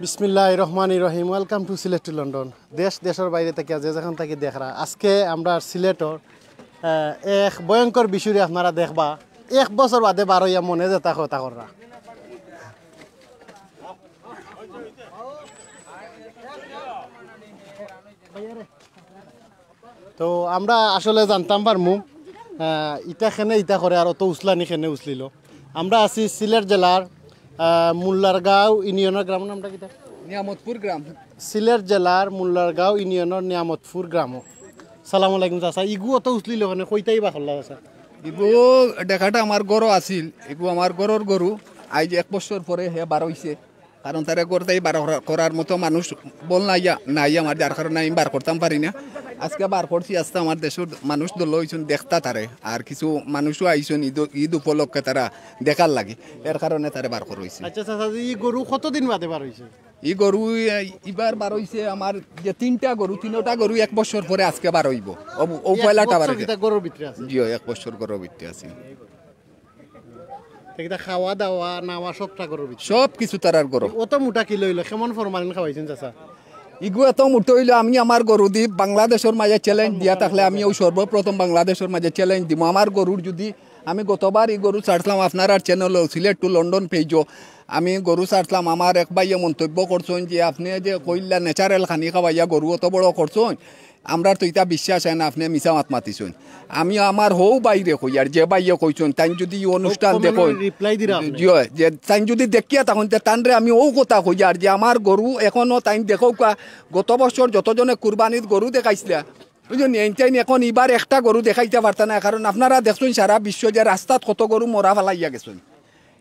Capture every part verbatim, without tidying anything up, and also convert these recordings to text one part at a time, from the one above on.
বিসমিল্লাহির রহমানির রহিম। Welcome to Sylhet to London. দেশ দেশর বাইরে থাকিয়া যে যেখান থাকি দেখরা, আজকে আমরা সিলেটর, আহ, এক ভয়ঙ্কর বিষয়রে আপনারা দেখবা। এক বছর বাদে বার অইয়া মনে যেতা কথা কররা। তো আমরা আসলে জানতাম পারমু, আহ, ইটা কেনে ইটা করে আর অত উছলানি কেনে উছলিল। আমরা আছি সিলেট জেলার, আহ, মুল্লারগাঁও ইউনিয়নর, গ্রামর নামটা কিতা? নিয়ামতপুর গ্রাম। সিলেট জেলার মুল্লারগাঁও ইউনিয়নর নিয়ামতপুর গ্রামো। সালাম আলাইকুম চাচা, ইগু অত উছলিল কেনে, কইতাই বা করলা চাচা? ইগু ডেকাটা আমার ঘরো আছিল, ইগু আমার ঘরর গরু, আইজ এক বছর পরে হে বার অইছে। কারণ তারে ঘর থাকি বার করা-, করার মতো মানুষ বল নাই, নাই আমার, যার কারণে আমি বার করতাম পারি না। আজকে বার করছি, আজকে আমার দেশর মানুষ দল অইছইন দেখতা তারে, আর কিছু মানুষও আইছইন ঈদ, ঈদ উপলক্ষে তারা দেখার লাগি, এর কারণে তারে বার করা অইছে। আচ্ছা চাচা, ই গরু কতদিন বাদে বার অইছে? ই গরু, এ, ইবার বার অইছে আমার যে তিনটা গরু, তিনোটা গরু এক বছর পরে আজকে বার অইবো। ও, ও এক পয়লাটা বার বছর অইছে। কিতা গরুর ভিতরে আছে? জি, এক বছর গরুর ভিতরে আছে। তে কিতা খাওয়া দাওয়া, নাওয়া সবটা গরুর ভিতরে? সব কিছু তারার গরু। অত মোটা কিলা অইলো, কেমন ফরমালিন খাওয়াইছইন চাচা? ইগু এত মোটা অইলো, আমি আমার গরু দি বাংলাদেশর মাঝে challenge দিয়া থাকলে আমি অউ সর্বপ্রথম বাংলাদেশর মাঝে challenge দিমু। আমার গরুর যদি, আমি গতবার ই গরু ছাড়ছিলাম আপনারার channel-ও, সিলেট to লন্ডন page-ও, আমি গরু ছাড়ছিলাম, আমার এক ভাইয়ে মন্তব্য করছইন যে আপনে যে কইলা natural খানি খাওয়াইয়া গরু অত বড় করছইন, আমরার তো ইতা বিশ্বাস অয় না, আপনে মিছা মাত মাতিছইন। আমি আমার হউ ভাইরে কইয়ার, যে ভাইয়ে কইছইন, তাইন যদি ই অনুষ্ঠান দেখইন, reply দিরা আপনে। জি অয়, যে তাইন যদি দেখিয়া থাকইন, তে তানরে আমি অউ কথা কইয়ার যে আমার গরু এখনো তাইন দেখউক্কা, গত বছর যতজনে কুরবানির গরু দেখাইছিলা, বুঝছইন নি, এইন তাইন এখন ইবার একটা গরু দেখাইতা পারতা না, কারণ আপনারা দেখছইন সারা বিশ্ব যে রাস্তাত কত গরু মরা ফালাইয়া গেছইন।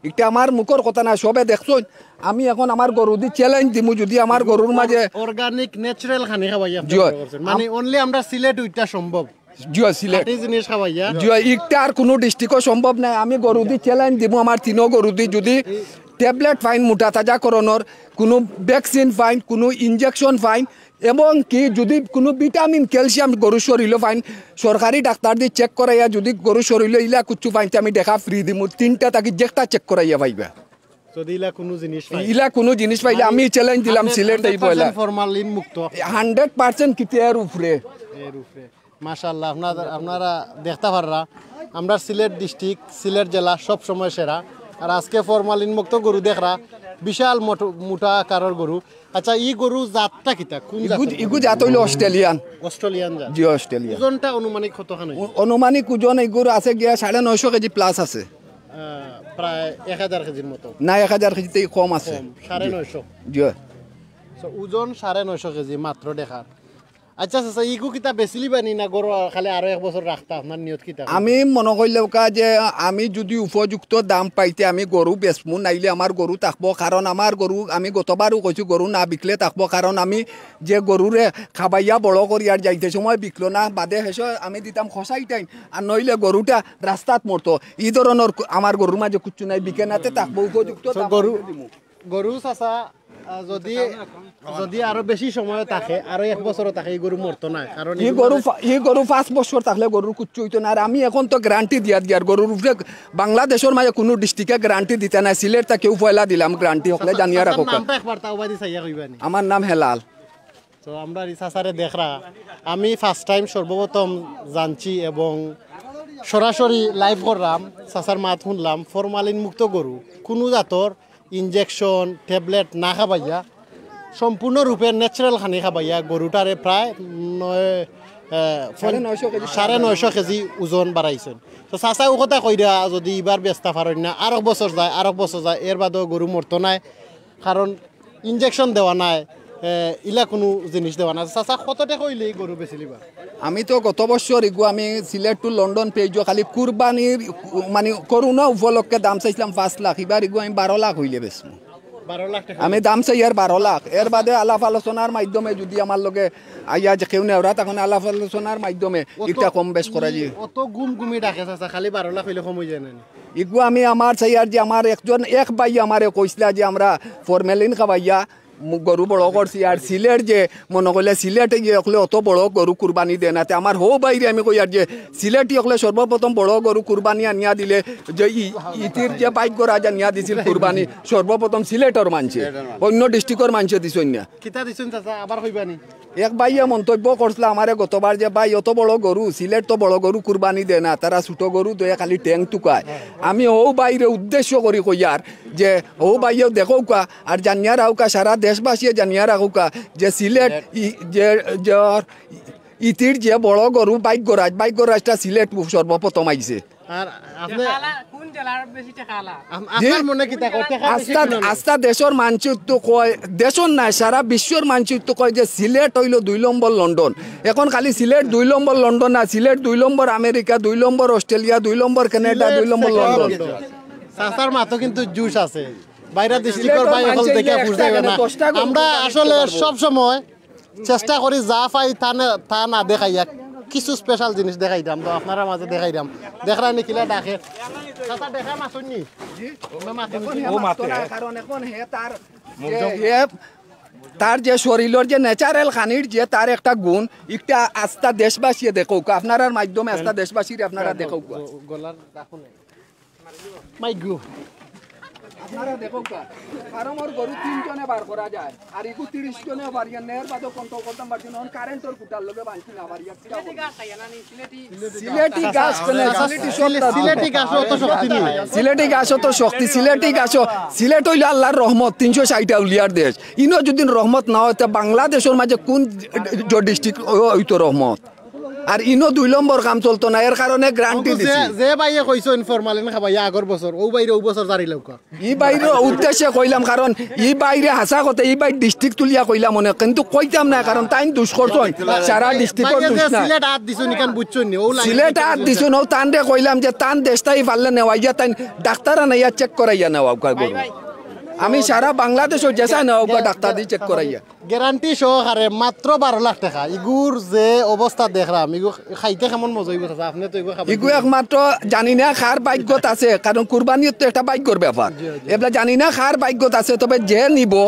ইটা আমার মুখর কথা না, সবে দেখছইন। আমি এখন আমার গরু দি challenge দিমু, যদি আমার গরুর মাঝে organic natural খানি খাওয়াইয়া আপনে জি অয়। বড় করছইন। মানে আম- only আমরা সিলেট ওইটা সম্ভব। জি অয়, সিলেট। খাঁটি জিনিস খাওয়াইয়া। জি অয়, ইটা আর কুনু district-ও সম্ভব নায়। আমি গরু দি challenge দিমু, আমার তিনো গরু দি যদি tablet পাইন মোটা তাজা করণর, কুনু vaccine পাইন, কুনু injection পাইন, এবং কি যদি কুনু vitamin, calcium গরুর শরীলো পাইন, সরকারি ডাক্তার দি check করাইয়া যদি গরুর শরীলো ইলা কুচ্ছু পাইন, তে আমি দেখা free দিমু। তিনটা থাকি যেটা check করাইয়া পাইবা। যদি ইলা কুনু জিনিস পাই। ইলা কুনু জিনিস পাইলে মানে আমি challenge দিলাম, hundred, সিলেট এই hundred percent পয়লা। Formalin মুক্ত। Hundred percent কিতা এর উপরে। এর উপরে। মাশাআল্লাহ, আপনারা, আপনারা দেখতা পাররা, আমরা সিলেট district, সিলেট জেলা সব সময় সেরা। আর আজকে formalin মুক্ত গরু দেখরা, বিশাল মোট-, মোটা আকারর গরু। আচ্ছা, ই গরু জাতটা কিতা? কোন জাত? ইগু, ইগু জাত অইলো Australian। Australian জাত। জি, Australian। ওজনটা আনুমানিক কতখান অইব? ও-, আনুমানিক ওজন ইগুর আছে গিয়া সাড়ে নয়শো কেজি plus আছে। আহ, প্রায় এক হাজার কেজির মতো। না, এক হাজার কেজি থাকি কম আছে। কম, সাড়ে নয়শো। জি। So, ওজন সাড়ে নয়শো কেজি মাত্র দেখার। আচ্ছা, আচ্ছা, ইগু কিতা বেচিলিবা নি না গরু খালি আরো এক বছর রাখতা? আপনার নিয়ত কিতা? আমি মনো করলাউক্কা যে আমি যদি উপযুক্ত দাম পাই তে আমি গরু বেচমু, নাইলে আমার গরু থাকবো। কারণ আমার গরু, আমি গতবারও কইছি, গরু না বিকলে থাকবো। কারণ আমি যে গরুরে খাবাইয়া বড় করিয়ার যাইতে সময় বিকলো না, বাদে হেষে আমি দিতাম কসাই টাইন, আর নইলে গরুটা রাস্তাত মরতো। ই ধরনর কু-, আমার গরুর মাঝে কুচ্ছু নাই, বিকে না তে থাকবো, উপযুক্ত So, দাম গরু, আমি দিমু। গরু চাচা, আহ, যদি, যদি আরো বেশি সময় থাকে, আরো এক বছরও থাকে, এই গরু মরতো নায়, কারণ ই এই গরু গরু ফা-, ই গরু পাঁচ বছর থাকলে গরুর কুচ্ছু অইতো না। আর আমি এখন তো guarantee দিয়া দিয়ার, গরুর উপরে বাংলাদেশর মাঝে কুনু district-এ guarantee দিতা নায়, সিলেট তা কেউ পয়লা দিলাম guarantee, হকলে চাচা, জানিয়া চাচার রাখো। নামটা একবার তাও বাদে চাইয়া কইবা নি? আমার নাম হেলাল। তো আমরা ই চাচারে দেখরা, আমি first time সর্বপ্রথম জানছি এবং সরাসরি live করলাম, চাচার মাত শুনলাম, formalin মুক্ত গরু, কুনু জাতর injection, tablet না খাবাইয়া, সম্পূর্ণ রূপে natural খানি খাবাইয়া গরুটারে প্রায় নয়, আহ, সাড়ে নয়শো কেজি। সাড়ে নয়শো কেজি ওজন বাড়াইছইন। তো চাচা ও কথা কইরা যদি ইবার বেচতা পারইন না, আরক বছর যায়, আরক বছর যায়, এর বাদেও গরু মরতো নায়, কারণ injection দেওয়া নাই, এ, ইলা কুনু জিনিস দেওয়া নাই। চাচা, কত টেকা অইলে ই গরু বেচিলিবা? আমি তো গত বছর ইগু আমি সিলেট to লন্ডন page-ও খালি কুরবানির, মানে, করোনা উপলক্ষে দাম চাইছিলাম পাঁচ লাখ, ইবার ইগু আমি বারো লাখ অইলে বেচমু। বারো লাখ টেকা? আমি দাম চাইয়ার বারো লাখ, এর বাদে আলাপ আলোচনার মাধ্যমে যদি আমার লগে আইয়া যে কেউ নেওরা, তখন আলাপ আলোচনার মাধ্যমে অত একটা কম বেশ করা যায়। অত গুম গুমি ডাকে চাচা, খালি বারো লাখ অইলে কম অই যায় না নি? ইগু আমি আমার চাইয়ার যে আমার একজন এক ভাই আমারে কইছিলা যে আমরা formalin খাবাইয়া মু-, গরু বড় করছি। আর সিলেট যে মনো করলে সিলেটে গিয়ে অকলে অত বড় গরু কুরবানি দেয় না। তে আমার হউ ভাইরে আমি কইয়ার যে সিলেটি অকলে সর্বপ্রথম বড় গরু কুরবানি আনিয়া দিলে যে ই-, ইতির যে ভাগ্যরাজ আনিয়া দিছিল কুরবানি সর্বপ্রথম সিলেটর মানষে, অন্য ডিস্ট্রিক্টর মানষে দিছইন না। কিতা দিছইন চাচা, আবার কইবানি? এক ভাইয়ে মন্তব্য করছিল আমারে গতবার যে, "ভাই, অত বড় গরু, সিলেট তো বড় গরু কুরবানি দেয় না, তারা ছোট গরু দেয়, খালি ঠেং তুকায়।" আমি হউ ভাইরে উদ্দেশ্য করি কইয়ার যে, হউ ভাইয়েও দেখউক্কা, আর জানিয়া রাখউক্কা, সারা দেশবাসীয়ে জানিয়া রাখউক্কা যে সিলেট ই-, যে, যে ইতির যে বড় গরু ভাগ্যরাজ, ভাগ্যরাজটা সিলেট সর্বপ্রথম আইছে। আর আপনি টেকালা, কোন জেলার বেশি টেকালা? আম-, জি? আপনার মনে কিতা কয়? টেকা বেশি আস্তা, কিনা না? আস্তা দেশর মানষে তো কয়, দেশর নায়, সারা বিশ্বর মানষে তো কয় যে সিলেট অইলো দুই নম্বর লন্ডন। এখন খালি সিলেট দুই নম্বর লন্ডন না, সিলেট দুই নম্বর আমেরিকা, দুই নম্বর অস্ট্রেলিয়া, দুই নম্বর কানাডা, সিলেট দুই নম্বর second লন্ডন। লন্ডন। চাচার মাতো কিন্তু জুশ আছে। বাইরা ডিস্ট্রিক্টর সিলেটর ভাই অকল মানষে দেখে একটা বুঝাইবে কেনে না। দশটা গরু আমরা কুরবানি আসলে দিতে পারবো। সব সময় চেষ্টা করি যা পাই তা না, তা না দেখাইয়া কিছু স্পেশাল জিনিস দেখাইতাম, তো আপনারার মাঝে দেখাইতাম। দেখরা নি কিলা ডাকে। চাচা, দেখা মাতুন নি? জি? ওমে মাতুন এখন নি? হে ও মাতে। মাততো না, কারণ এখন হে তার যে, হে তার যে শরীলর যে ন্যাচারাল খানির যে তার একটা গুণ, একটা আস্তা দেশবাসীয়ে দেখউক্কা, আপনারার মাধ্যমে আস্তা দেশবাসীরে আপনারা দেখউক্কা। গ-, গলার রাখো না। মাইগু। আপনারা দেখউক্কা, ফার্মর গরু তিনজনে বার করা যায়, আর ইগু তিরিশ জনে পারিয়া, এর বাদেও কন্ট্রোল করতাম পারছি না, অখন কারেন্টর খুঁটার লগে বানছি না পারিয়া। সিলেটি ঘাস কেনে? সিলেটি, সিলেটি ঘাস অত শক্তি নেই। সিলেটি ঘাস অত শক্তি, সিলেটি ঘাস, সিলেট অইলো আল্লার রহমত, তিনশো ষাইট আউলিয়ার দেশ। ইনো যুদি রহমত না অয়, তে বাংলাদেশর মাঝে কুন ডিস্ট্রিক্ট অইতো রহমত? আর ইনো দুই নম্বর কাম চলতো না, এর কারণে গ্যারান্টি অগু যে, দিছি। যে ভাইয়ে কইছইন ফরমালিন খাবাইয়া আগর বছর, অউ ভাইরে অউ বছর জারি লউক্কা। ই ভাইর উদ্দেশ্যে কইলাম, কারণ ই ভাইরে হাছা কথা, ই ভাইর ডিস্ট্রিক্ট তুলিয়া কইলাম অনেক, কিন্তু কইতাম না, কারণ তাইন দুষ করছইন, সারা ডিস্ট্রিক্টর ভাইয়ে দুষ যে না। সিলেট আত দিছইন, ইখান বুঝছইন নি, অউ লাইন সিলেট আত দিছইন, অউ তানরে কইলাম যে তান দেশটাই পারলে নেওয়াইয়া তাইন ডাক্তার আনাইয়া চেক করাইয়া নেওয়াউক্কা গরু। আমি সারা বাংলাদেশো যেছা নেওয়াউক্কা ডাক্তার দি চেক করাইয়া। গ্যারান্টি সহকারে মাত্র বারো লাখ টেকা। ইগুর যে অবস্থা দেখরাম, ইগু খাইতে কেমন মজা অইবো চাচা? আপনে তো ইগু খাইবা। ইগু একমাত্র জানি না কার ভাগ্যত আছে, কারণ কুরবানিও তো একটা ভাগ্যর ব্যাপার। জি, জি। এবলা জানি না কার ভাগ্যত আছে, তবে যে নিবো,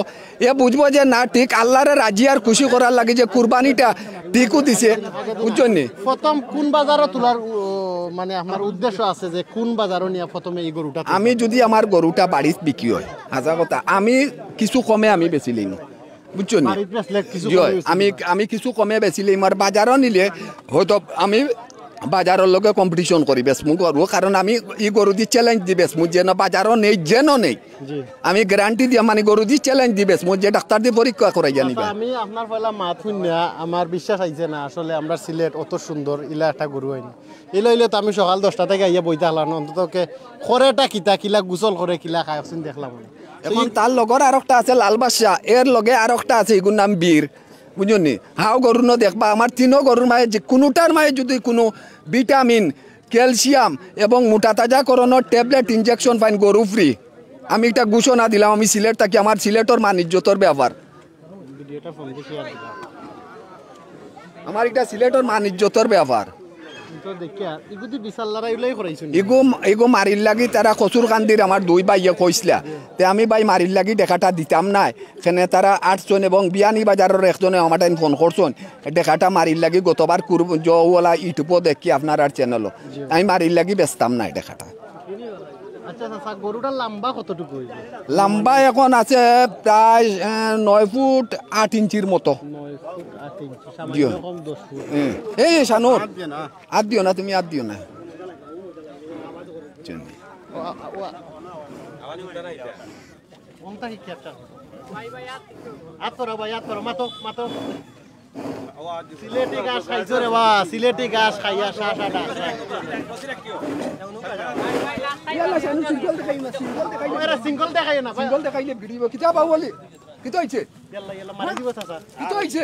এ বুঝবো যে না, ঠিক আল্লারে রাজি আর খুশি করার লাগি যে কুরবানিটা ঠিকউ দিছে, বুঝছইন নি? প্রথম কুন বাজারো তুলার, উ, মানে, আপনার উদ্দেশ্য আছে যে কুন বাজারো নিয়া প্রথমে ই গরুটা তুলবা? আমি যুদি আমার গরুটা বাড়িত বিক্রি অয়, হাছা কথা, আমি কিছু কমে আমি বেচিলিমু। বুঝছইন নি? বাড়িত বেচলে কিছু জি অয়, কমে বেচি আমি, দিবা। আমি কিছু কমে বেচিলিমু, আর বাজারো নিলে হয়তো আমি বাজারর লগে কম্পিটিশন করি বেচমু গরু, কারণ আমি ই গরু দি চ্যালেঞ্জ দি বেচমু, যেন বাজারো নেই, যেন নেই। জি। আমি গ্যারান্টি দিয়া, মানে, গরু দি চ্যালেঞ্জ দি বেচমু, যে ডাক্তার দি পরীক্ষা করাইয়া নিবা। আমি আপনার পয়লা মাত হুনিয়া আমার বিশ্বাস আইছে না, আসলে আমরার সিলেট অত সুন্দর, ইলা একটা গরু অয়নি। ইলা অইলে তো আমি সকাল দশটা থাকি আইয়া বই থাকলাম, অন্তত কে করেটা কিতা, কিলা গোসল করে, কিলা খায়, অকদিন দেখলাম না। এখন তার লগর আরোকটা আছে লাল বাদশা, এর লগে আরোকটা আছে, ইগুর নাম বীর, বুঝছইন নি? হাও গরু ন দেখবা, আমার তিনো গরুর মাঝে যে কুনুটার মাঝে যুদি কুনু ভিটামিন, ক্যালসিয়াম এবং মোটা তাজাকরণর ট্যাবলেট ইনজেকশন পাইন, গরু ফ্রি। আমি ইটা ঘোষণা দিলাম, আমি সিলেট থাকি, আমার সিলেটর মান ইজ্জতর ব্যাপার। ভিডিওটা ফোন দিয়ে শেয়ার দিবা। আমার ইটা সিলেটর মান ইজ্জতর ব্যাপার। তো দেখিয়া, ইগু দি বিশাল লড়াই উলাই করাইছইন। ইগু, ইগু মারির লাগি তারা কচুরকান্দির আমার দুই ভাইয়ে কইছলা। তে আমি ভাই মারির লাগি টেকাটা দিতাম নায়। কেনে তারা আটজন এবং বিয়ানীবাজারর একজনে আমার টাইম ফোন করছইন। টেকাটা মারির লাগি গতবার কুরব-, জওয়ালা ইউটিউবও দেখি আপনারার চ্যানেলও। জি। আমি মারির লাগি বেচতাম নায় টেকাটা। আচ্ছা, আচ্ছা, আচ্ছা, গরুটা লম্বা কতটুকু অইবো? লম্বা এখন আছে প্রায়, আহ, নয় ফুট আট ইঞ্চির মতো। নয় ফুট আট ইঞ্চি, জি। সামান্য কম দশ ফুট। হুম। এই শানুর, আত দিও না। আত দিও না, তুমি আত দিও না। ও, ও, ও। কোনটা কি ক্যাপচার? আত করো ভাই, আত করো, মাতো, মাতো। সিলেটি ঘাস খাইছো রে বা, সিলেটি ঘাস খাইয়া শা শা ডাস। ইয়াল্লা, শানু, সিঙ্গল দেখাই না, সিঙ্গল দেখাই না। ওরা সিঙ্গল দেখাই না, ভাই। সিঙ্গল দেখাইলে ভিডিও কিতা বা বলি? কিতা অইছে? ইয়াল্লা, ইয়াল্লা, মারি দিব চাচা। কিতা অইছে?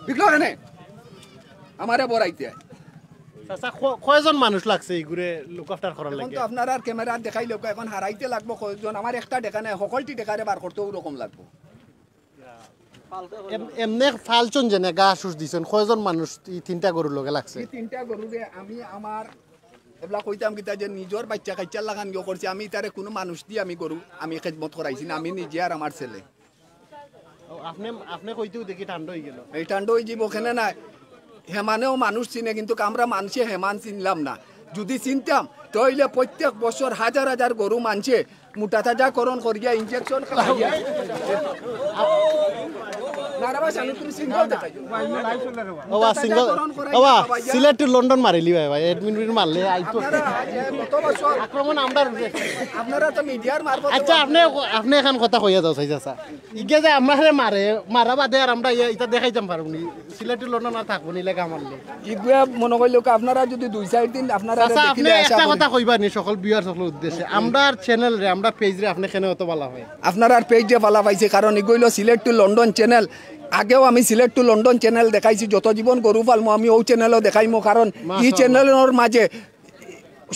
বিকলো কেনে? আমারে বড়াইতে। চাচা, ক-, কয়জন মানুষ লাগছে ইগুরে লুক আফটার করার লাগি? এখন তো আপনারার ক্যামেরা দেখাইলে, এখন হারাইতে লাগবো কয়জন? আমার একটা টেকা নাই, হকলটি টেকারে বার করতে ওরকম লাগবো। এম-, এমনে ফালছইন যেনে ঘাস উস দিছইন, কয়জন মানুষ ই তিনটা গরুর লগে লাগছে? ই তিনটা গরুরে আমি আমার এবলা কইতাম কিতা যে নিজর বাইচ্চা কাইচ্চার লাখান ইয়ে করছি, আমি ইতারে কুনু মানুষ দি আমি গরু আমি খেদমত করাইছি না, আমি নিজে আর আমার ছেলে। আপনে, আপনে কইতেউ দেখি ঠান্ডা অইগেলো। এই ঠান্ডা অইযিবো কেনে নায়? হেমানেও মানুষ চিনে, কিন্তু আমরা মানষে হেমান চিনলাম না। যুদি চিনতাম, তে অইলে প্রত্যেক বছর হাজার হাজার গরু মানষে মোটা তাজা করণ করিয়া injection খাওয়াইয়া। না রে বা, শানু, তুমি single দেখাইও। ওবা, single, মোটা তাজা করণ করাইয়া ওবা, খাওয়াইয়া। সিলেট to লন্ডন মারিলি ভাই, ভাই, admit মারলে আইতো। আপনারা যে গত বছর আক্রমণ আমরার উপরে। আপনারা তো মিডিয়ার মারফত আচ্ছা, আপনে, আপনে এখান কথা কইয়া যাও, চাচা। ইগে যে আমরারে মারে, মারা বাদে আর আমরা ইয়া, ইতা দেখাইতাম পারবো নি? সিলেট to লন্ডন আর থাকবো নি, লেখা মারলে। ইগুয়ে মনে কইলো কি, আপনারা যুদি দুই চাইর দিন আপনারা চাচা, আপনে দেখিলে আশা একটা করি। কথা কইবা নি সকল viewers সকলর উদ্দেশ্যে? আমরার channel রে, আমরার page রে আপনে কেনে অত ভালা পাইন? আপনারার page রে ভালা পাইছি, কারণ ইগু অইলো সিলেট to লন্ডন channel। আগেও আমি সিলেট to লন্ডন channel দেখাইছি, যত জীবন গরু পালমু আমি অউ channel ও দেখাইমু, কারণ ই মাশাআল্লাহ। Channel র মাঝে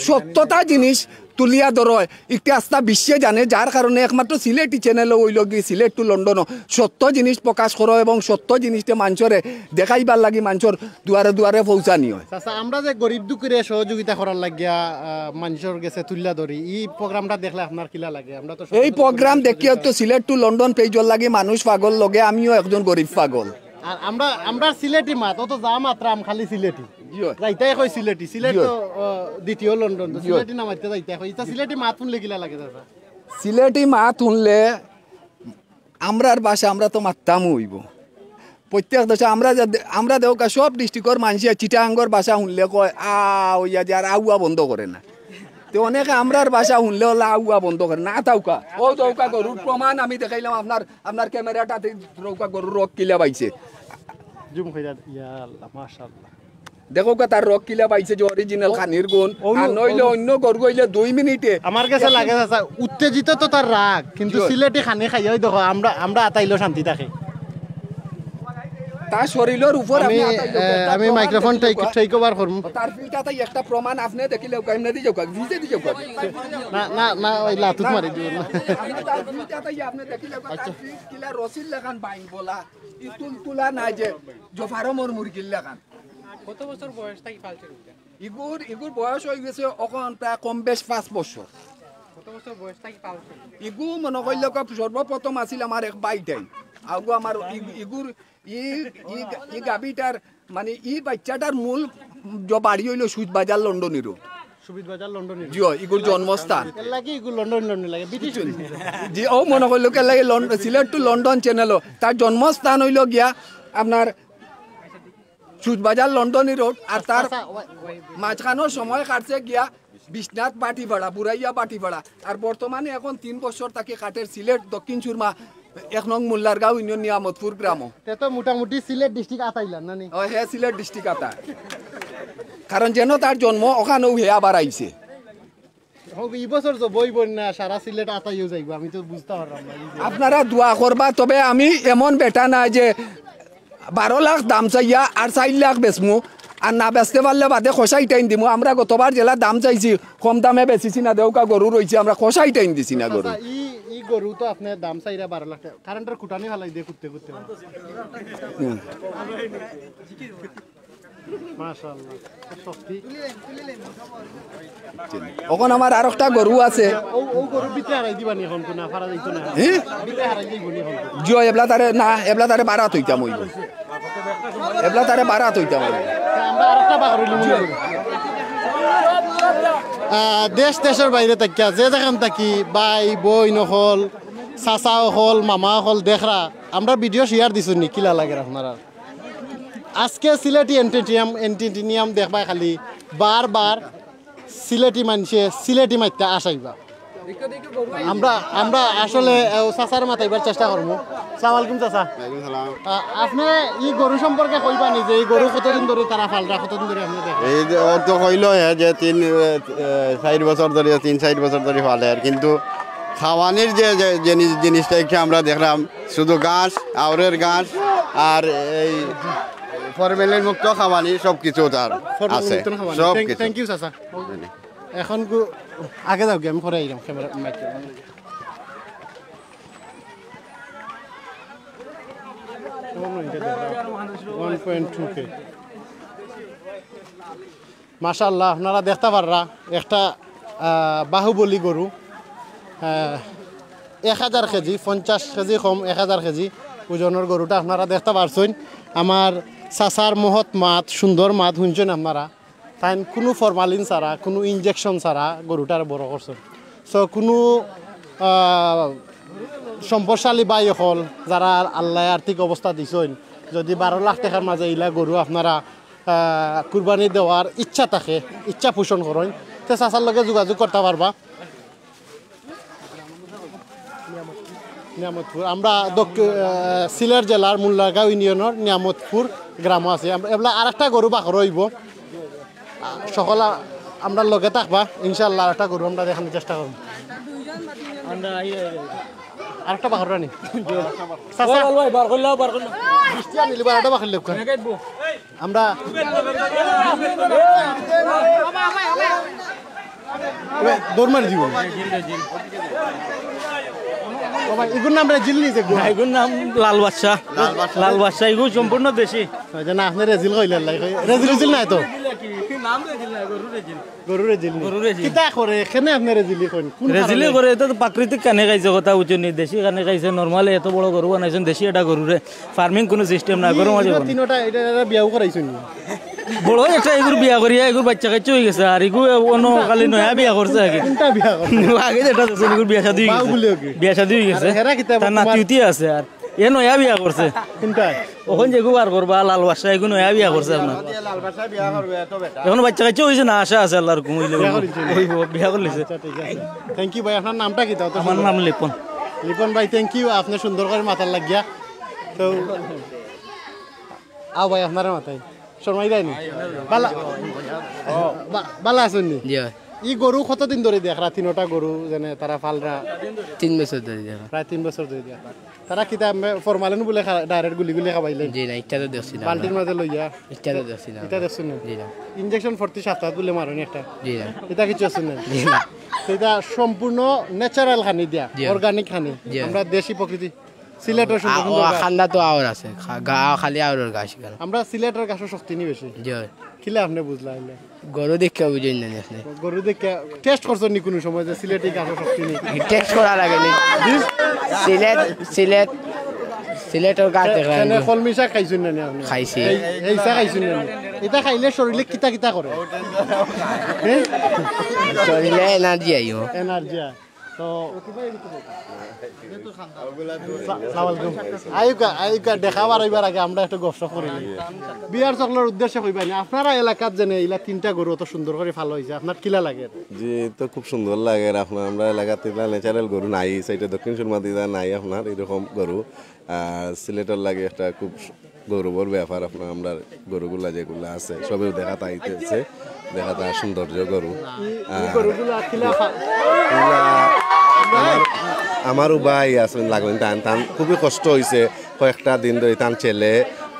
সত্যতা জিনিস তুলিয়া ধরো, ইটা আস্তা বিশ্বে জানে, যার কারণে একমাত্র সিলেটি channel ও অইলো গি সিলেট to লন্ডন ও সত্য জিনিস প্রকাশ করো এবং সত্য জিনিসটা মানষরে দেখাইবার লাগি মানষর দুয়ারে দুয়ারে পৌঁছানি অয়। চাচা, আমরা যে গরিব দুঃখীরে সহযোগিতা করার লাগিয়া, আহ, মানষর গেছে তুলিয়া ধরি, ই program টা দেখলে আপনার কিলা লাগে? আমরা তো এই program দেখিয়া তো সিলেট to লন্ডন page র লাগি মানুষ পাগল, লগে আমিও একজন গরিব পাগল। আর আমরা, আমরা সিলেটি মাত, অত যা মাতরাম খালি সিলেটি। জি অয়। যাইতায় কই সিলেটি, সিলেট জি অয়। তো, আহ, দ্বিতীয় লন্ডন, তো জি অয়। সিলেটি না মাততে যাইতায় কই। ইতা সিলেটি মাত হুনলে কিলা লাগে চাচা? সিলেটি মাত হুনলে আমরার ভাষা আমরা তো মাততামউ অইবো। প্রত্যেক দেশে আমরা যে, আমরা দেউক্কা সব district র মানষে চিটাগাঙ্গর ভাষা হুনলে কয়, "আ" অইয়া যে আর আউয়া বন্ধ করে না। তে অনেকে আমরার ভাষা হুনলে অলা আউয়া বন্ধ করে না। আ, দেউক্কা। অউ দেউক্কা গরুর প্রমাণ আমি দেখাইলাম আপনার, আপনার camera টাতে দেউক্কা গরুর রগ কিলা বাইছে। Zoom কইরা, ইয়া আল্লাহ, মাশাআল্লাহ। দেখউক্কা তার রগ কিলা বাইছে যে original ও, খানির গুণ। ও, আর নইলে ও, অইন্য গরু অইলে দুই মিনিটে আমার গেছে লাগে চাচা, উত্তেজিত তো তার রাগ, কিন্তু জি। সিলেটি খানি খাইয়াউ দেখো, আমরা, আমরা আতাইলো শান্তি থাকে। তার শরীলর উপর আমি, আপনি আতাইলো, এ, তার আমি প্রমাণ microphone দেখিলে take, take over করমু। তার পিঠা তাই একটা প্রমাণ আপনি দেখিলে, এমনে দি যাউক্কা, ভিজে দি যাউক্কা। না, না, না, ওই লাতুত মারি দিও না। আপনি তার পিঠা তাই আপনি দেখিলে, তার পিঠ কিলা রশির লাখান বাইন বলা, ই তুলতুলা নাই যে জফারমর মুরগির লাখান। কত বছর বয়স থাকি পালছইন ইগুরে? ইগুর, ইগুর বয়স অইগেছে অখন প্রায় কম বেশ পাঁচ বছর। কত বছর বয়স থাকি পালছইন? ইগু মনো করিলাউক্কা সর্বপ্রথম আছিল আমার এক ভাইটাইন। আগু আমার ই-, ইগুর, ই, ই, ই গাভিটার, মানে, ই বাইচ্চাটার মূল জ-, বাড়ি অইলো সুইচ বাজার লন্ডনী রোড। সুবিধ বাজার লন্ডনী রোড। জি অয়, ইগুর জন্মস্থান। এর লাগি ইগু লন্ডন, লন্ডন লাগে, ব্রিটিশ। জি, অউ মনো করিলাউক্কা এর লাগি লন্ড-, সিলেট to লন্ডন channel ও। তার জন্মস্থান অইলো গিয়া আপনার সুইচ বাজার লন্ডনী রোড, আর তার আচ্ছা, ওই, ওই, মাঝখানোর সময় কাটছে গিয়া বিশ্বনাথ বাটিপাড়া, বুড়াইয়া বাটিপাড়া। আর বর্তমানে এখন তিন বছর থাকি কাটের সিলেট দক্ষিণ সুরমা এক নং মোল্লারগাঁও ইউনিয়ন নিয়ামতপুর গ্রামো। তে তো মোটামুটি সিলেট district আতাইলা না নি? ও, হে সিলেট district আতা। কারণ যেন তার জন্ম, অখানউ হে আবার আইছে। হোক, ই বছর জবই বন্যা, সারা সিলেট আতাইও যাইবো, আমি তো বুঝতা পারলাম না, এই যে আপনারা দোয়া করবা, তবে আমি এমন বেটা না যে বারো লাখ দাম চাইয়া আর চাইর লাখ বেচমু, আর না বেচতে পারলে বাদে কষাই টাইন দিমু। আমরা গতবার যেলা দাম চাইছি, কম দামে বেচিছি না, দেউক্কা গরু রইছে, আমরা কষাই টাইন দিছি না গরু। আচ্ছা, ই, ই গরু তো আপনে দাম চাইরা বারো লাখ টেকা, কারেন্টর খুটানি ফালাই দিয়ে কুটতে কুটতে। হুম। মাশাআল্লাহ, খুব শক্তি। অখন আমার আরোকটা গরু আছে। ও, ও গরু ভিতরে হারাই দিবা নি অখন তো না, ফারা যাইতো না। হ্যাঁ? ভিতরে হারাই যাইবো নি অখন তো? জিও, এবলা তারে না, এবলা তারে বারাত অইতাম অইবো। এবলা তারে বারাত অইতাম অইবো। আমরা আরোকটা বাগর অইলাম। আহ, দেশ দেশর বাইরে থাকিয়া, যে যেখান থাকি, ভাই, বইন অকল, চাচা অকল, মামা অকল, দেখরা, আমরা video share দিছুন নি, কিলা লাগের আপনারার? আজকে সিলেটি entertainment, entertainment দেখবায় খালি, বারবার সিলেটি মানষে সিলেটি মাততে আশাইবা। আমরা, আমরা আসলে, আহ, চাচারে মাতাইবার চেষ্টা করমু। সালাম আলাইকুম চাচা। ওয়ালাইকুম সালাম। আহ, আপনে ই গরু সম্পর্কে কইবা নি যে ই গরু কতদিন ধরি তারা পালরা, কতদিন ধরি আপনে দেখরা? এই যে ও তো কইলো হে যে তিন, আহ, চাইর বছর ধরি, তিন চাইর বছর ধরি পালের, কিন্তু খাওয়ানির যে, যে জিনিস, জিনিসটা একটু আমরা দেখলাম শুধু ঘাস, আউরের ঘাস, আর এই ফরমেলিন মুক্ত খাওয়ানি, সব কিছু তার ফরমেলিন আছে, মুক্ত খাওয়ানি। সব Thank, কিছু। Thank you, চাচা। অখন গু-, আগে যাও গিয়া, আমি পরে আইলাম, camera, mic। One point two K। মাশাআল্লাহ, আপনারা দেখতা পাররা একটা, আহ, বাহুবলী গরু, আহ, এক হাজার কেজি, পঞ্চাশ কেজি কম, এক হাজার কেজি। ওজনর গরুটা আপনারা দেখতা পারছইন। আমার চাচার মহৎ মাত, সুন্দর মাত হুনছইন আপনারা। তাইন কুনু ফরমালিন ছাড়া, কুনু ইনজেকশন ছাড়া গরুটারে বড় করছইন। So কুনু, আহ, সম্পদশালী ভাই অকল যারা আল্লায় আর্থিক অবস্থা দিছইন, যদি বারো লাখ টেকার মাঝে ইলা গরু আপনারা, আহ, কুরবানি দেওয়ার ইচ্ছা থাকে, ইচ্ছা পোষণ করইন, তে চাচার লগে যোগাযোগ করতা পারবা। নিয়ামতপুর, আমরা দক্ষ-, আহ, সিলেট জেলার মুল্লারগাঁও ইউনিয়নর নিয়ামতপুর গ্রামো আছি। আমরা এবলা আরেকটা গরু বাখর অইবো। আহ, সকল আ-, আমরার লগে থাকবা, ইনশাআল্লাহ আরেকটা গরু আমরা দেখানোর চেষ্টা করবো। আরেকটা বাখর রানি। চাচা, ভাই, বার করলাও, বার করলাও। বৃষ্টি আনিলি, বার একটা বাখর লেখা। আমরা এবার দৌড় মারি দিব। ও ভাই, ইগুর নাম রেজিল নিছে গো। এগুর নাম লাল বাদশা। লাল বাদশা। লাল বাদশা, এগু সম্পূর্ণ দেশি। ওই যে না, আপনি রেজিল কইলেন, লাই কই। রেজিল, রেজিল নাই তো। নাম রেজিল না, গরু রেজিল। গরু রেজিল নি? গরু রেজিল। কিতা করে? কেনে আপনি রেজিলি কইন? কোন রেজিলি কারণে? করে, এটা তো প্রাকৃতিক কানে খাইছে, কথা বুঝছো নি? দেশি কানে খাইছে, নরমালি এত বড় গরু বানাইছেন, দেশি এটা গরুরে। ফার্মিং কোনো সিস্টেম না, গরু মাঝে এই বানাইছে। তিনোটা, এটা, এটা বিয়াও করাইছো নি? বড় একটা এগুর বিয়া করিয়া, এগুর বাচ্চা কাচ্চা হয়ে গেছে, আর এগু অন্য খালি নয়া বিয়া করছে আগে। কোনটা বিয়া করছে? আগে যেটা দেখছেন, এগুর বিয়া শাদী হয়ে গেছে। বাউগুলি ওকে। বিয়া শাদী হয়ে গেছে। আর হেরা কিতা তার তোমার নাতি উতি আছে, আর এ নয়া বিয়া করছে। কোনটা? ওখান যেগু বার করবা, লাল বাদশা, এগু নয়া বিয়া করছে আপনার। লাল বাদশা বিয়া করবে, এত বেটা। এখনো বাচ্চা কাচ্চা হইছে না, আশা আছে আল্লাহর হুকুম হইলে বিয়া হইব। করিছে? হইব, বিয়া করলিছে। আচ্ছা, ঠিক আছে। Thank you ভাই, আপনার নামটা কি? তাও তো আমার সুন্দর। নাম লিপন। লিপন ভাই, thank you, আপনি সুন্দর করে মাতার লাগিয়া। তো, আও ভাই, আপনারা মাতাই। শর্মাই দেয়নি? বালা, বা-, বালা আছেন নি? জি ভাই। ই গরু কতদিন ধরে দেখরা? তিনোটা গরু, যেনে তারা ফালরা? তিন বছর ধরে দেখরা। প্রায় তিন বছর ধরে দেখরা। তারা কিতা ফরমালিন বুলে খা-, direct গুলি গুলি খাবাইলে? জি না, ইটা তো দেখছি না বালতির আমরা। মাঝে লইয়া? ইটা তো দেখছি না ইটা আমরা। দেখছেন না? জি না। ইনজেকশন প্রতি সপ্তাহে বুলে মারনি একটা? জি না। ইটা কিছু আছে না? জি না। তো ইটা সম্পূর্ণ natural খানি দিয়া, জি। Organic খানি। জি। আমরা দেশি প্রকৃতি। সিলেটের সুন্দর আ-, সুন্দর ও গাছ। খান্দা তো আওর আছে, খা-, গা-, খালি আওরের গাছ এখানে। আমরা সিলেটের গাছও শক্তি নি বেশি। জি। কিলা আপনি বুঝলা এলে? গরু দেখে বুঝেন না আপনি। গরু দেখে test করছেন নি কোনো সময় যে সিলেটি গাছও শক্তি নেই? Test করা লাগে নি। জি? সিলেট, সিলেট, সিলেটর গাছ দেখা কেনে যায়। কলমি শাক খাইছেন না নি আপনি? খাইছি। এই, এই শাক খাইছেন না নি? এটা খাইলে শরীরে কিতা কিতা করে? হ্যাঁ? শরীরে energy আইব। Energy আয়। তো, সা-, সালাম আলাইকুম। আইউকা, আইউকা, দেখা বার হইবার আগে আমরা একটু গপশপ করি নি। বিয়ার সকলের উদ্দেশ্যে কইবা নি, আপনারা এলাকাত যেনে ইলা তিনটা গরু অত সুন্দর করে ফালা হইছে, আপনার কিলা লাগে? জি, তো খুব সুন্দর লাগে। আপনার আমরা এলাকাত ইলা natural গরু নাই, সাইডে দক্ষিণ সুরমা দিদা নাই আপনার এরকম গরু। আর সিলেটর লাগে একটা খুব গৌরবর ব্যাপার, আপনার আমরা গরুগুলা যেগুলা আছে, সবেও দেখাত আইতেছে, দেখাত সৌন্দর্য গরু। ই, ই আহ, গরুগুলা কিলা খা-, এগুলা আমার, আমারও ভাই আছেন লাগবেন, তান, তান খুবই কষ্ট হইছে, কয়েকটা দিন ধরে তান ছেলে,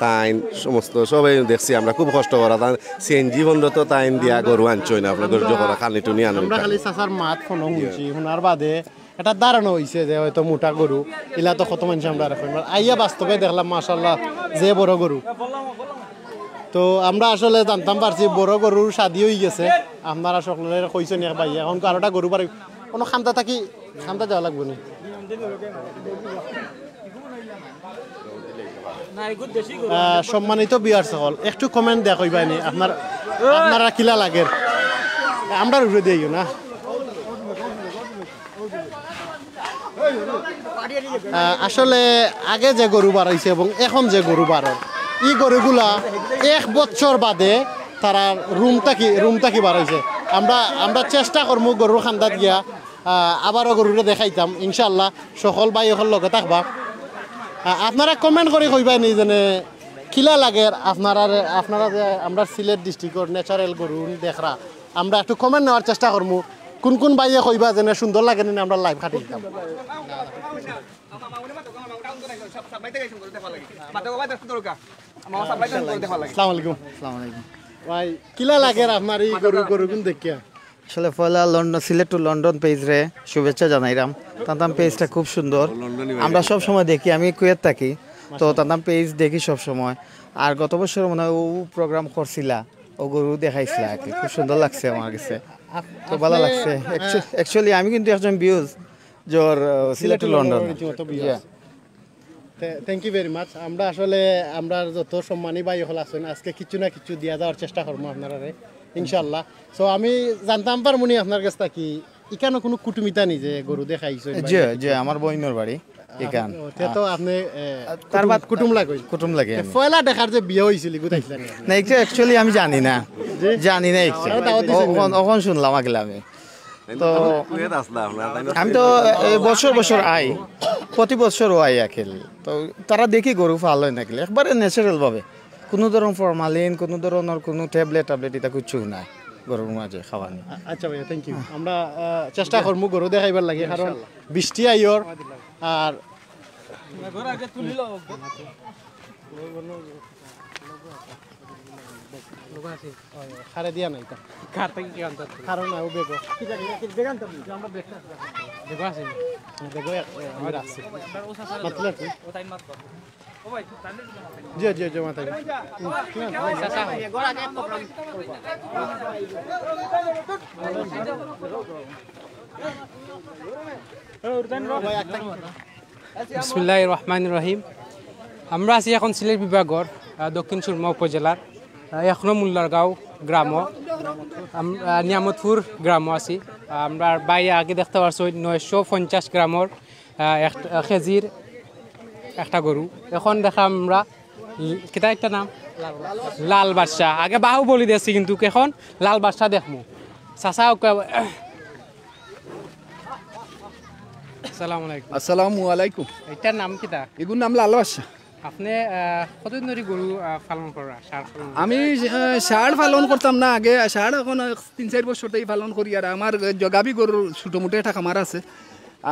তাইন সমস্ত সবাই দেখছি আমরা খুব কষ্ট করা, তান সিএনজি বন্ধ তো তাইন দিয়া গরু আনছইন, আপনার ধৈর্য করা, খালি টুনি আনইন আমরা খালি চাচার মাত ফোন শুনছি, শোনার বাদে একটা ধারণা হইছে যে হয়তো মোটা গরু, ইলা তো কত মানুষ আমরা রাখবেন। আইয়া বাস্তবে দেখলাম, মাশাআল্লাহ, যে বড় গরু। তো আমরা আসলে জানতাম পারছি বড় গরুর শাদি হয়ে গেছে। আপনারা সকলে কইছেন এক ভাই, এখন আরোটা গরু বাড়ি, কোনো খান্দা থাকি, খান্দা যাওয়া লাগবে না। আহ, সম্মানিত ভিউয়ার্স সকল, একটু কমেন্ট দেয়া কইবা নি, আপনার, আপনারা কিলা লাগের? আমরা উপরে দিও না। আহ, আসলে আগে যে গরু বার হইছে এবং এখন যে গরু বার হয়, এই গরুগুলা এক বছর বাদে তারা রুম থাকি, রুম থাকি বার হইছে। আমরা, আমরা চেষ্টা করমু গরুর খান্দাত গিয়া, আহ, আবারও গরুরে দেখাইতাম ইনশাআল্লাহ। সকল ভাই সকল লগে থাকবা। আহ, আপনারা কমেন্ট করি কইবা নি যেনে কিলা লাগের আপনারা, আপনারা যে আমরা সিলেট ডিস্ট্রিক্টর ন্যাচারাল গরু দেখরা, আমরা একটু কমেন্ট নেওয়ার চেষ্টা করমু। কোন কোন ভাইয়ে কইবা যেনে সুন্দর লাগে নি আমরা লাইভ কাটি দিতাম। আসসালামু আলাইকুম। আসসালামু আলাইকুম। ভাই, কিলা লাগের আপনার এই গরু, গরু কোন দেখিয়া? আসলে পয়লা লন্ডন, সিলেট টু লন্ডন পেজরে শুভেচ্ছা জানাইরাম। তানতান পেজটা খুব সুন্দর। আমরা সব সময় দেখি, আমি কুয়েত থাকি, তো তানতান পেজ দেখি সব সময়। আর গত বছর মনে হয় ও প্রোগ্রাম করছিলা, ও গরু দেখাইছিলা আর কি, খুব সুন্দর লাগছে আমার কাছে, তো ভালো লাগছে। অ্যাকচুয়ালি আমি কিন্তু একজন ভিউজ জোর, আহ, সিলেট টু লন্ডন। রীতিমতো views. Yeah. Thank you very much. আমরা আসলে, আমরা যত সম্মানী ভাই অকল আছইন, আজকে কিছু না কিছু দিয়া যাওয়ার চেষ্টা করমু আপনারারে, ইনশাআল্লাহ। সো আমি জানতাম পারমুনি আপনার গেছ থাকি, ইকানো কুনু কুটুমিতা নি যে গরু দেখাইছইন বা জি, ইয়া জি, কিছু? আমার বইনর বাড়ি ইকান। ও, তে তো আপনি, এ, তার কুটুম, বাদ কুটুম লাগইন। কুটুম লাগে তে আমি। পয়লা দেখার যে বিয়া অইছিল, ইগু দেখলেন আপনি? না, এটা actually আমি জানি না। জি? জানি না actually। ওরা দাওয়াত দিছেন অখন, না? অখন শুনলাম আগলা আমি। তো কুয়েত আসলা আপনারা, তাই না? আমি তো, এ, বছর বছর আই, প্রতি বছরও আই আকেল। তো তারা দেখি গরু পালইন আকেল, একবারে ন্যাচারাল ভাবে। কুনু ধরন ফরমালিন, কুনু ধরনর কুনু ট্যাবলেট ট্যাবলেট ইতা কিচ্ছু নাই গরুর মাঝে খাওয়ানি। আ-, আচ্ছা ভাইয়া, থ্যাংক ইউ। আমরা, আহ, চেষ্টা করমু গরু দেখাইবার লাগি, কারণ বৃষ্টি আইয়র। আর খারে দিয়া নাই তা। কার থাকি কি আনতে হবে? কারণ না, ও বেগো। বেগো আছে। বেগো এক, এ, আমার আছে। মাতলে কি? জি, জি, জি, মাথায়। বিসমিল্লাহির রহমানির রহিম। আমরা আছি এখন সিলেট বিভাগর, আহ, দক্ষিণ সুরমা উপজেলার, আহ, এক নং মুল্লারগাঁও গ্রামো। আম-, আহ, নিয়ামতপুর গ্রামো আছি। আহ, আমরা ভাই আগে দেখতা পারছইন নয়শো পঞ্চাশ গ্রামর, আহ, এক, আহ, কেজির একটা গরু। এখন দেখলাম আমরা ল-, কিতা একটা নাম? লাল বাদশা। আগে বাহুবলী দেখছি, কিন্তু এখন লাল বাদশা দেখমু। চাচা, ওকে, আসসালামু আলাইকুম। আসসালামু আলাইকুম। এটার নাম কিতা? এগুর নাম লাল বাদশা। আপনি, আহ, কতদিন ধরি গরু, আহ, পালন করা, ষাঁড় পালন করা? আমি, আহ, ষাঁড় পালন করতাম না আগে, ষাঁড় এখন তিন চাইর বছর থাকি পালন করি। আর আমার জ-, গাভী গরুর ছোটো মোটো একটা খামার আছে।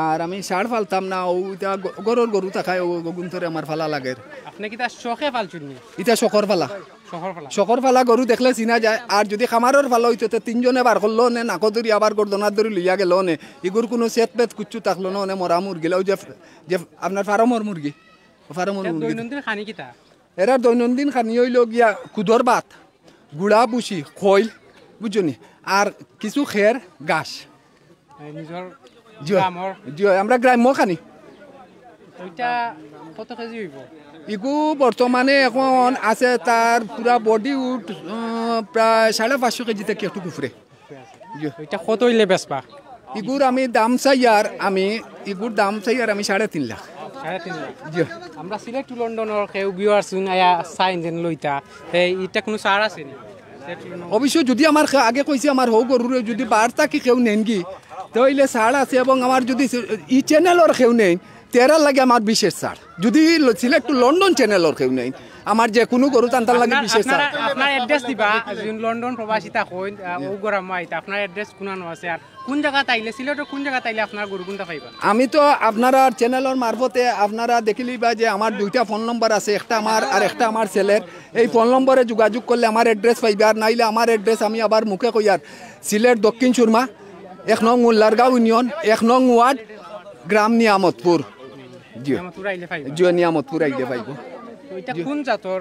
আর আমি ষাঁড় পালতাম না, অউ ইতা গ-, ঘরর গরু থাকায়, অউ গুন্তরে আমার পালা লাগের। আপনি কিতা শখে পালছইন নি? ইতা শখর পালা। শখর পালা। শখর পালা গরু দেখলে চিনা যায়। আর যুদি খামারর পালা অইতো, তে তিনজনে বার করলো অনে, নাকো ধরি আবার গর্দনাত ধরি লইয়া গেলো অনে। ইগুর কুনু সেত পেত কুচ্ছু থাকলো না অনে, মরা মুরগিলা, অউ যে, যে আপনার ফার্মর মুরগি, ফার্মর মুরগি। দৈনন্দিন খানি কিতা? এরার দৈনন্দিন খানি অইলো গিয়া কুদর ভাত, গুড়া ভুসি, খইল, বুঝছো নি? আর কিছু খের ঘাস। এই নিজর জি অয়, গ্রামর? জি অয়, আমরা গ্রাম্য খানি। ওইটা কত কেজি অইবো? ইগু বর্তমানে এখন আছে তার পুরা বডি উঠ, উম, প্রায় সাড়ে পাঁচশো কেজি থাকি একটু উপরে। জি। ওইটা কত অইলে বেচবা? ইগুর আমি দাম চাইয়ার, আমি ইগুর দাম চাইয়ার আমি সাড়ে তিন লাখ। সাড়ে তিন লাখ? জি। আমরা সিলেট টু লন্ডনর কেউ ভিউয়ার্স আয়া চাইন যেন লইতা, তে ইটা কুনু ছাড় আছে নি? অবশ্য যুদি আমার খে-, আগে কইছি আমার হউ গরুরে যুদি বার থাকি কেউ নেইনগি, তে অইলে ছাড় আছে, এবং আমার যুদি সে-, ই চ্যানেলর কেউ নেইন, তে এরার লাগি আমার বিশেষ ছাড়। যুদি ল-, সিলেট টু লন্ডন চ্যানেলর কেউ নেইন, আমার যে কুনু গরু তান তার লাগি আপনার, বিশেষ ছাড়। আপনার, আপনার অ্যাড্রেস দিবা, যেন লন্ডন প্রবাসী থাকইন, আহ, অউ গরু আইতা, আপনার অ্যাড্রেস কুনানো আছে, আর কুন জাগাত আইলে, সিলেটর কুন জাগাত আইলে আপনার গরু কুনটা পাইবা? আমি তো আপনারার চ্যানেলর মারফতে আপনারা দেখিলিবা যে আমার দুইটা ফোন নম্বর আছে, একটা আমার আর একটা আমার ছেলের। এই ফোন নম্বরে যোগাযোগ করলে আমার অ্যাড্রেস পাইবা, আর নাইলে আমার অ্যাড্রেস আমি আবার মুখে কইয়ার, সিলেট দক্ষিণ সুরমা, এক নং উল্লারগাঁও ইউনিয়ন, এক নং ওয়ার্ড, গ্রাম নিয়ামতপুর। জি। নিয়ামতপুর আইলে পাইবা? জি, নিয়ামতপুর আইলে পাইবো। তো ইটা জি। কুন জাতর?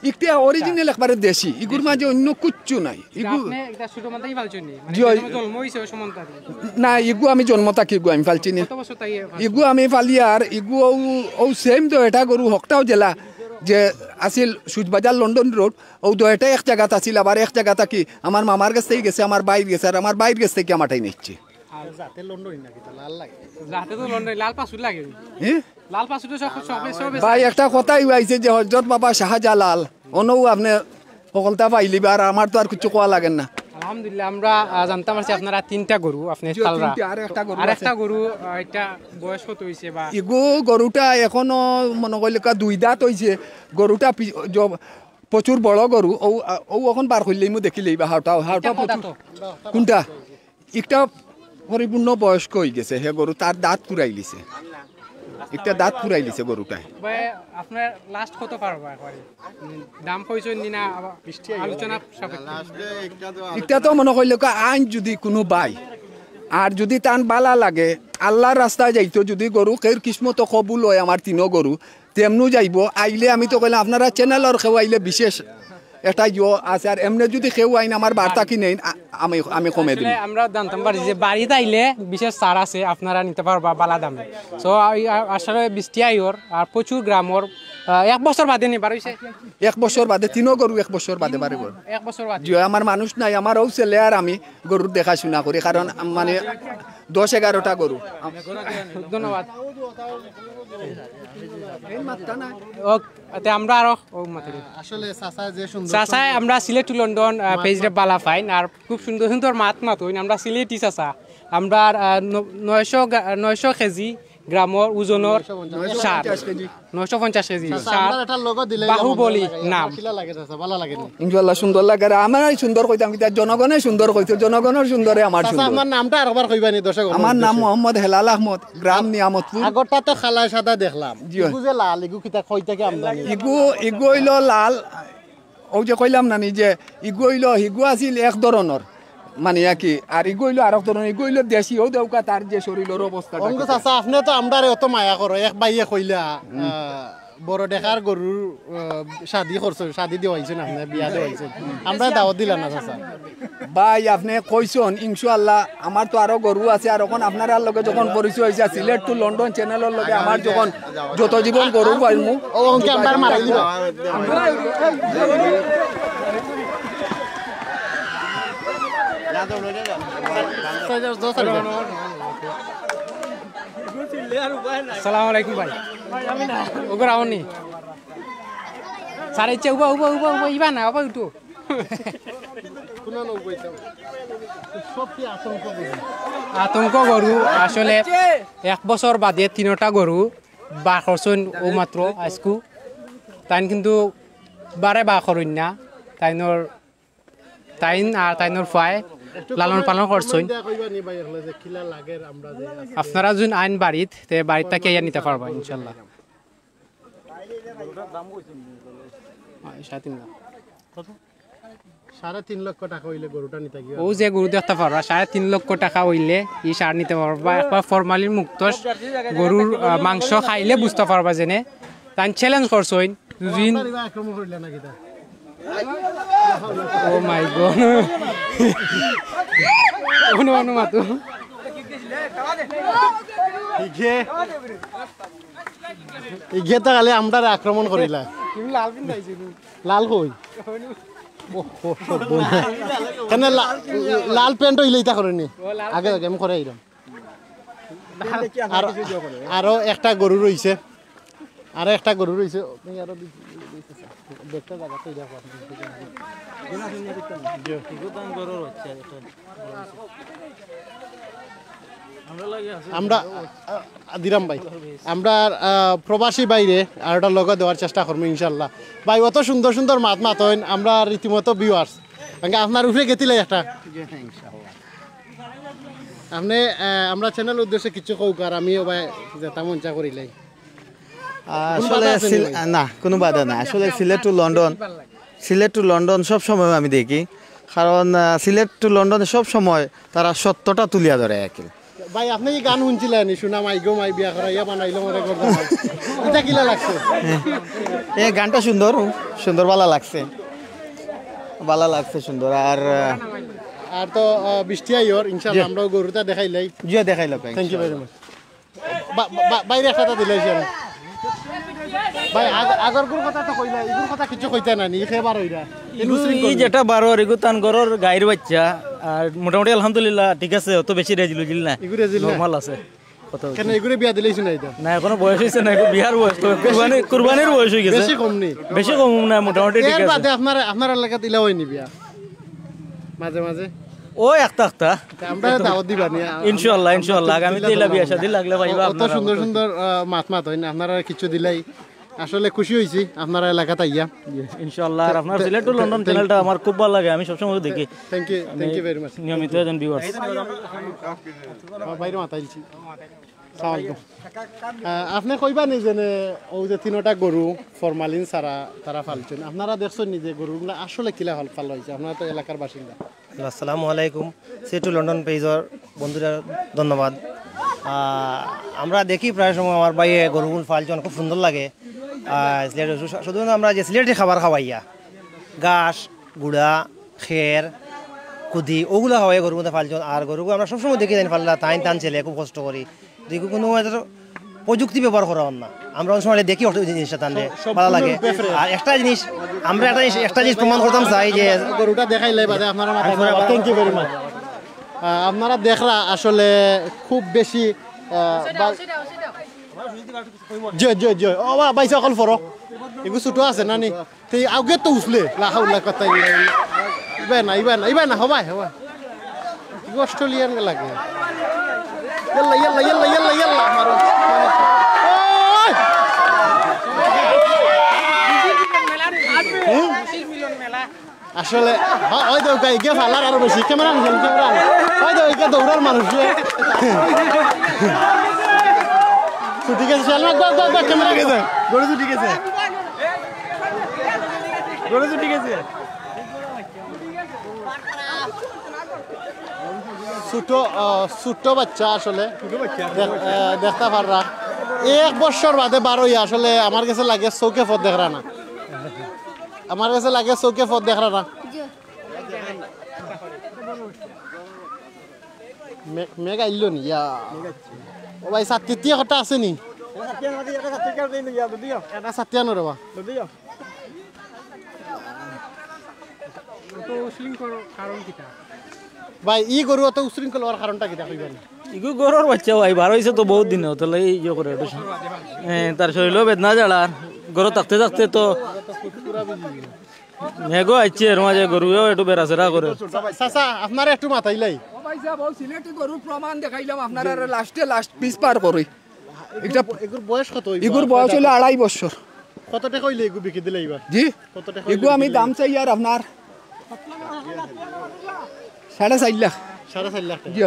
ইটা অরিজিনাল একবারে দেশি, ইগুর মাঝে অন্য কিচ্ছু নাই। ইগু আপনি ইটা ছোট মাথায় পালছইন নি? মানে জি, ওই যেন জন্ম হইছে ওই সমান তারিখ? না, ইগু আমি জন্ম থাকি ইগু আমি পালছি নি। কত বছর তাই পালছইন? ইগু আমি পালি আর ইগু অউ, অউ সেম তো এটা গরু হকটাও জেলা যে আছিল সুজবাজার লন্ডন রোড, অউ তো এটা এক জাগাত আছিল, আবার এক জাগা থাকি আমার মামার গেছ থাকি গেছে, আমার ভাইর গেছে, আর আমার ভাইর গেছ থাকি আমার টাই নিচ্ছে। আর জাতে লন্ডনি নাকি? তা লাল লাগে। জাতে তো লন্ডনি, লাল পাসু লাগে। হ্যাঁ? লাল পাসু তো সব, সব, সব ভাই, একটা কথাই আইছে যে হযরত বাবা শাহজালাল, অনউ আপনে হকলতা পাইলিবা, আর আমার তো আর কিচ্ছু কওয়া লাগে না। আলহামদুলিল্লাহ, আমরা, আহ, জানতাম পারছি আপনারা তিনটা গরু, আপনি জি, পালরা। তিনটা, আর একটা গরু আর আছে। একটা গরু, আহ, এটা বয়স কত হইছে বা? ইগু গরুটা এখনো মনে করলে কা দুই দাঁত হইছে, গরুটা পি-, জ-, প্রচুর বড় গরু, অউ, আহ, অউ অখন বার করলেই মু দেখিলেই বা হাওটা, হাওটা এটা কত প্রচুর। দাঁত? কোনটা? একটা পরিপূর্ণ বয়স্ক হয়ে গেছে, হে গরু তার দাঁত পুরাইলিছে, একটা দাঁত পুরাইলিছে গরুটায়। ভাই, আপনার লাস্ট কত পারবা একবারে? উম, দাম কইছেন নি না, আবার আলোচনা সাপেক্ষে? একটা তো মনে করলে কা আইন যদি কোনো ভাই, আর যদি তান বালা লাগে, আল্লাহর রাস্তায় যাইতো, যদি গরু কেউর কিসমতো কবুল হয় আমার তিনও গরু, তেমনু যাইবো। আইলে আমি তো কইলাম আপনারা চ্যানেলর কেউ আইলে বিশেষ এটা ইয়ো আছে। আর এমনে যদি কেউ আইন আমার বার্তা কিনে আইন, আ-, আমি আমি কমে দিই। আসলে আমরা জানতাম পারি যে বাড়িত আইলে বিশেষ ছাড় আছে, আপনারা নিতে পারবা বালা দামে। তো আসলে বৃষ্টি আইওর আর প্রচুর গ্রামর, আহ, এক বছর বাদে নি বার হইছে। এক বছর বাদে, তিনও গরু এক বছর বাদে বাড়িব। এক বছর বাদে। জি, আমার মানুষ নাই, আমার ও ছেলে আর আমি গরুর দেখাশোনা করি, কারণ মানে দশ এগারোটা গরু। ধন্যবাদ। এই মাত্রা না। ও, তে আমরা আরো ও মাত্রা। আসলে চাচা যে সুন্দর চাচায় সুন্দর আমরা সিলেট টু লন্ডন, আহ, পেজরে বালা পাইন, আর খুব সুন্দর সুন্দর মাত মাত হইন। আমরা সিলেটি চাচা, আমরা, আহ, ন-, নয়শো গা-, নয়শো কেজি গ্রামর ওজনর সার। নয়শো পঞ্চাশ কেজি। নয়শো পঞ্চাশ কেজি চাচা, সার। আমরা এটার logo দিলে বাহুবলী মজা লাগে। নাম। কিলা লাগে চাচা, ভালা লাগে নি? ইনশাআল্লাহ সুন্দর লাগে। আর আমার এই সুন্দর কইতাম কিতা, জনগণে সুন্দর কইতো, জনগণর সুন্দরে আমার চাচা, সুন্দর। আপনার নামটা আরেকবার কইবা নি দর্শক আমার নাম উদ্দেশ্যে? মোহাম্মদ হেলাল আহমদ, গ্রাম নিয়ামতপুর। আগরটা তো কালা সাদা দেখলাম। জি। ইগু যে লাল, ইগু কিতা কই থাকি আমদানি? ইগু, ইগু হইল লাল, ও যে কইলাম না নি যে ইগু হইল, হিগু আছিল এক ধরনর, মানে আর কি, আর ইগু হইল আরক ধরনর, ইগু হইল দেশি, ও দেউকা তার যে শরীরর অবস্থাটা অঙ্গ কিতা। চাচা, আপনি তো আমরারে অত মায়া করো, এক ভাইয়ে কইলা, আহ, বড় ডেকার গরুর, আহ, শাদি করছো, শাদি দেওয়াইছেন আপনি, বিয়া দেওয়াইছেন, আমরা দাওয়াত দিলাম না চাচা। ভাই, আপনি কইছন, ইনশাআল্লাহ, আমার তো আরো গরু আছে, আর এখন আপনারার লগে যখন পরিচয় হইছে, সিলেট টু লন্ডন চ্যানেলর লগে আমার যখন যত জীবন গরু পাইমু, ও অঙ্কে আমরা মারাই দিবা। আসসালামু আলাইকুম ভাই। ওগো রাউনি। সারে চে উবা, উবা, উবা, উবা, ইবা না, উবা উঠো। আতঙ্ক গরু আসলে এক বছর বাদে তিনটা গরু বার করছইন ও মাত্র আইজকু। তাইন কিন্তু বারে বার করইন না। তাইনর, তাইন আর তাইনর ফুয়ায় লালন পালন করছইন। আপনারা যদি আইন বাড়িত, তে বাড়িত থাকি আইয়া নিতা পারবা ইনশাআল্লাহ। সাড়ে তিন লাখ। কত? সাড়ে তিন লক্ষ টাকা হইলে গরুটা নিতে গিয়ে ও যে গরু দেখতা পাররা, সাড়ে তিন লক্ষ টাকা হইলে ই সার নিতে পারবা। একবার ফরমালিন মুক্ত গরুর, আহ, মাংস খাইলে বুঝতা পারবা যেনে। তান challenge করছইন, দুদিন। আপনার এবার আক্রমণ করিলা নাকি তা? Oh my God। অনু, অনু মাতু। ইগিয়ে তো খালি আমরারে আক্রমণ করিলা। তুমি লাল পিন্দাইছো নি? লাল কই? ও, ও, ও, বল। কেনে লা-, লাল প্যান্ট হইলে ইতা করেনি? ও, লাল আগে, আগে আমি করে আইলাম। আর, আরো একটা গরু রইছে। আরো একটা গরু রইছে। দেখতে জায়গা তো দেখো। আমরা, আ, আ, দিরাম ভাই, আমরা, আ, প্রবাসী ভাইরে আর একটা logo দেওয়ার চেষ্টা করমু ইনশাআল্লাহ। ভাই, অত সুন্দর সুন্দর মাত মাতইন, আমরা রীতিমতো viewers। আগে আপনার উপরে গেতিলাই একটা। আপনি, আ, আমরা channel উদ্দেশ্যে কিছু কউক, আর আমিও ভাই যেতা মঞ্চা করিলাই। আসলে বাধা আছে নি সিল-, ভাই? না, কোনো বাধা নাই। আসলে Sylhet to London, Sylhet to London সব সময় আমি দেখি, কারণ, আহ, সিলেট to লন্ডনে সব সময় তারা সত্যটা তুলিয়া ধরে আর কি। ভাই, আপনি কি গান শুনছিলেন? "সোনা মাই গো মাই বিয়া করাইয়া বানাইলো মোরে ঘর জামাই।" এটা কিলা লাগছে? হ্যাঁ। এ গানটা সুন্দর, সুন্দর, ভালা লাগছে, ভালা লাগছে, সুন্দর। আর, আহ, আর তো, আহ, বৃষ্টি আইওর, ইনশাআল্লাহ জি। আমরাও গরুটা দেখাইলাই। জি, দেখাইলাম, thank you very much। বা-, বা-, বাইরে একটা দিলে এসে। ভাই, আগ-, আগর গুর কথা তো কইলা, ইগুর কথা কিছু কইতা না নি, খেয়ে বার হইরা। ইগু, ই যেটা বারো, ইগু তান ঘরর গাইর বাচ্চা, আর মোটামুটি আলহামদুলিল্লাহ ঠিক আছে, অত বেশি রেজিল উজিল না। ইগু রেজিল না? Normal আছে। কত কেন ইগুরে বিয়া দিলেই শুনাই তো? না, এখনো বয়স হইছে না, এখন বিয়ার বয়স তো, কুরবানি, কুরবানির বয়স হয়ে গেছে। বেশি কম নি? বেশি কম না, মোটামুটি ঠিক এর আছে। বাদে আপনার, আপনার এলাকাত ইলা হয়নি বিয়া? মাঝে মাঝে? ও একটা একটা। তা আমরা দাওয়াত দিবা নি? ইনশাআল্লাহ, ইনশাআল্লাহ। আগামীতে ইলা বিয়া শাদী লাগলে পাইবা অত আপনারা। সুন্দর সুন্দর, আহ, মাত মাত হয় না, আপনারা কিছু দিলাই। আসলে খুশি হইছি আপনারা এলাকাত আইয়া। জি, ইনশাআল্লাহ। আর আপনার তে-, সিলেট to তে-, লন্ডন তে-, channelটা আমার খুব ভালো লাগে, আমি সবসময় দেখি। Thank you, thank you very much। নিয়মিত একজন viewers। আমার বাইরে মাথা দিচ্ছি। সালাম আলাইকুম। আহ, আপনি কইবা নি যে নে, ও যে তিনটা গরু ফরমালিন ছাড়া তারা ফালছেন, আপনারা দেখছেন নি যে গরুগুলা আসলে কিলা ফাল-, ফালা হয়েছে? আপনারা তো এলাকার বাসিন্দা। আসসালামু আলাইকুম। সিলেট to লন্ডন পেজর বন্ধুরা ধন্যবাদ। আহ, আমরা দেখি প্রায় সময় আমার ভাইয়ে গরুগুলো ফালছেন, খুব সুন্দর লাগে। আহ, সিলেট, শুধু আমরা যে সিলেটি খাবার খাওয়াইয়া, ঘাস, গুড়া, খের, কুদি, ওগুলা খাওয়াই গরুর মধ্যে পালছইন। আর গরুগু আমরা সবসময় দেখি যাইন পাল্লা, তাইন তান ছেলে খুব কষ্ট করি। দেখি কোনো এটার প্রযুক্তি ব্যবহার করা অর না। আমরা অনেক সময় দেখি অত জিনিসটা তানরে সব-, ভালা লাগে। সম্পূর্ণ বেফরে। আর একটা জিনিস, আমরা একটা জিনিস, একটা জিনিস প্রমাণ করতাম চাই যে গরুটা দেখাইলে বাদে আপনারা মাথায় আমি পুরা থ্যাংক ইউ ভেরি মাচ। আহ, আপনারা দেখরা আসলে খুব বেশি, আহ, বা-, জি, জি, জি। ও বা-, ভাই সকল ফরো। এগু ছোট আছে না নি? তে আগে তো উছলে। লা হাওলা কুওয়াতা ইল্লা বিল্লাহ। ইবা না, ইবা না, ইবা না, হবাই, হবাই। এগু অস্ট্রেলিয়ান লাগে। ইয়াল্লা, ইয়াল্লা, ইয়াল্লা, ইয়াল্লা, ইয়াল্লা, মারো। ওই! হুম? আসলে, হ-, ওই দেখো, ইগে ফালার আরো বেশি। ক্যামেরা আনছেন, ক্যামেরা আনছেন। ওই দেখো, ইগে দৌড়ার মানুষ। ছুটি গেছে, শালমা, গো, গো, গো, ক্যামেরা গেছে। গরু ছুটি গেছে। গরু ছুটি গেছে। ছোট, আহ, ছোট বাচ্চা আসলে। দেখ-, আহ, দেখতা পাররা। এক বছর বাদে বার অইয়া আসলে আমার গেছে লাগে চউখে পথ দেখরা না। আমার গেছে লাগে চউখে পথ দেখরা না। মে-, মেঘ আইলো নি? ইয়া। ও ভাই, ছাত্তি তিয়া কটা আছে নি? এটা ছাত্তি আনো রে বা। অত উশৃঙ্খল কারণ কিতা? ভাই, ই গরু অত উশৃঙ্খল অওয়ার কারণটা কিতা কইবা নি? ইগু গরুর বাচ্চা ভাই, বার অইছে তো বহুত দিনে, অত লাগি ইয়ে করে একটু। হ্যাঁ, তার শরীরও বেদনা জ্বালার, গরু থাকতে থাকতে তো মেঘও আইছে, এর মাঝে গরুও একটু বেড়াচেরা করে। চাচা, আপনারা একটু মাতাইলাই। ও ভাই সাহেব, ও সিলেটি গরুর প্রমাণ দেখাইলাম আপনারা, লাস্টে লাস্ট পিস পার করি। একটা এগুর বয়স কত অইবো? ইগুর বয়স অইলো আড়াই বছর। কত টেকা অইলে এগু বিকি দিলে এবার? জি? কত টেকা অইলে এগু আমি বিকি দিলে? দাম চাই আর আপনার সাড়ে চার লাখ। সাড়ে চার লাখ টেকা? জি।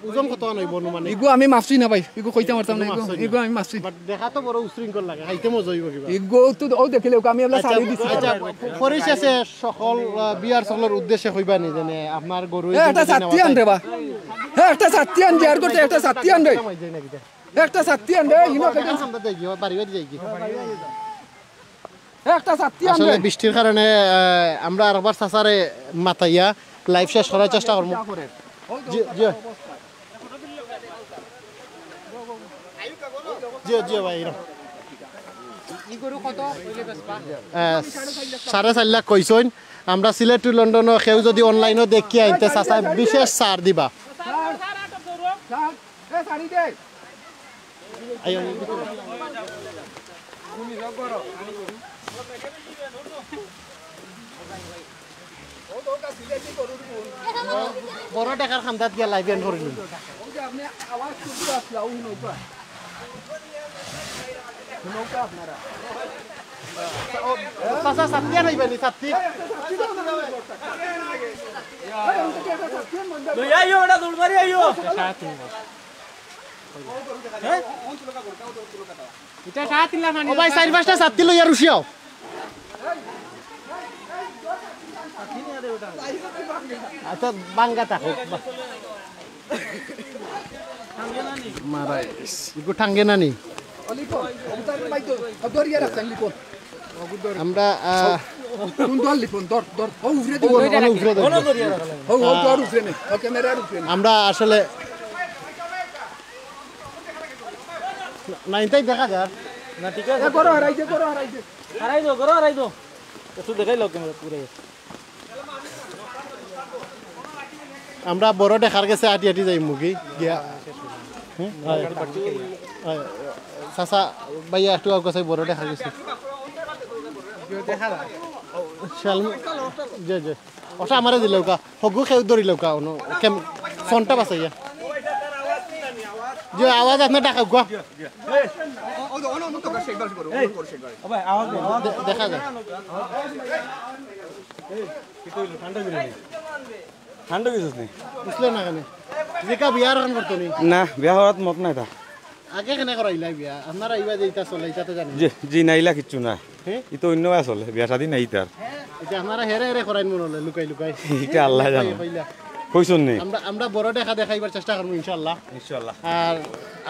ওজন কত আন অইবো অনুমানিক? ইগু আমি মাপছি না ভাই, ইগু কইতাম পারতাম না, ইগু ইগু মাপছি না। ইগু আমি মাপছি। But দেখা তো বড় উশৃঙ্খল লাগে, খাইতে মজা অইবো কিবা। ইগু তো ও দেখিলে ওকে আমি আপনার আচ্ছা, ছাড়ি দিছি। আচ্ছা, পরিশেষে সকল, আহ, বিয়ার সকলের উদ্দেশ্যে কইবা নি যেন আপনার গরু এ, একটা ছাত্তি আন রে বা। এ, একটা ছাত্তি আন, বিয়ার করতে একটা ছাত্তি আন রে। একটা ছাত্তি আন রে, ইনো কেটে। আমরা দেখি, বাড়ি বাড়ি যাই কি? একটা ছাত্তি আন আসলে রে। বৃষ্টির কারণে, আহ, আমরা আরেকবার চাচারে মাতাইয়া live শেষ করার চেষ্টা করমু। জি, জি। জি, জি ভাই, এরকম। আহ, সাড়ে চার লাখ কইছইন। আমরা সিলেট to লন্ডনও কেউ যদি online-ও দেখি আইন তে চাচায় বিশেষ ছাড় দিবা। বড় টেকার খান্দাত গিয়া live end করিল। চাচা, ছাত্তি আনাইবা নি, ছাত্তি? লই আইও, এটা দৌড় মারি আইও। হ্যাঁ? ও ভাই, চাইর পাঁচটা ছাত্তি লইয়া রুশিয়াও। আচ্ছা, বাঙ্গা থাকো। মারাইস। ইগু টাঙ্গে না নি? আমরা, আহ, কোন দল লিপন? দর, দর। ও, উপরে ও, দিবি। অন উপরে ধরো। ও, ও, দর উপরে নে। ও, ক্যামেরার উপরে নে। আমরা আসলে না, এটাই দেখা যার। না, ঠিক আছে। এ, গরু হারাই দে, গরু হারাই দে। হারাই দো, গরু হারাই দো। একটু দেখাই লাও ক্যামেরা পুরো। আমরা বড় টেকার গেছে আটি আটি যাইমুগি গিয়া। হুম? হয়। হয়। চাচা, ভাইয়া, একটু আগে চাই বড় টেকার গেছে। শালম-, জি, জি। ওটা আমারে দিলে ওকা। হগু কেউ ধরিল কা, অনু, কেম-, ফোনটা বাঁচাইয়া। যে আওয়াজ আপনি ডাকা গুয়া। দে-, দেখা যায়। ঠান্ডা গেছিস নি? বুঝলে না কেন? জিকা বিয়ার এখন করতো নি? না, বিয়া হওয়ার মত নাই তা। আগে কেনে করাইলাই বিয়া? আপনারা ইবা যে ইতা চলে, ইতা তো জানি না। জি, জি, না, ইলা কিচ্ছু না। হে? ই তো অন্য ভাবে চলে, বিয়া শাদী নাই তার। ইটা আপনারা হেরে হেরে করাইন মনে হলে, লুকাই লুকাই। ইটা আল্লাহ জানে। কইলা। কইছন নি? আমরা, আমরা বড় টেকা দেখাইবার চেষ্টা করবো ইনশাআল্লাহ। ইনশাআল্লাহ। আর